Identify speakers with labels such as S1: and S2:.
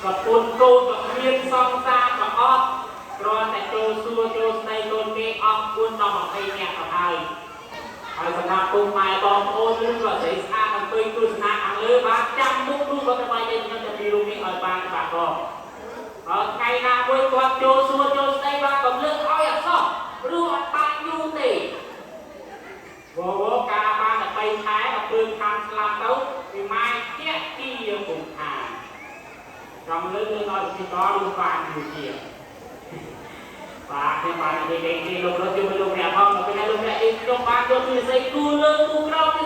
S1: ប្រពន្ធកូនក៏គ្មានសង្សារក៏អត់គ្រាន់តែចូលសួរចូលស្ដីកូនគេអស់4ដល់20នាក់ទៅហើយហើយសម្រាប់ពុកម៉ែបងប្អូនឬក៏ស្រីស្អាតអង្គុយទស្សនាខាងលើបាទចាំមុខនោះក៏ទៅបាយខ្ញុំតែពីរូបនេះឲ្យបានបាទក៏ហើយថ្ងៃណាមួយគាត់ចូលសួរចូលស្ដីបាទក៏លើកឲ្យអសោះឬអត់បានយូរទេវវការបានតែ3ខែដល់ពើខាងស្លាប់ទៅពីម៉ែជាជាពុំខានចង់លើកលើកឲ្យពីតឬបានយូរជាបាទខ្ញុំបាននិយាយនេះលោករត់ជាមួយលោកអ្នកផងមកពេលនេះលោកអ្នកអ៊ីខ្ញុំបានយកពីសេគូលើគូក្រោមពី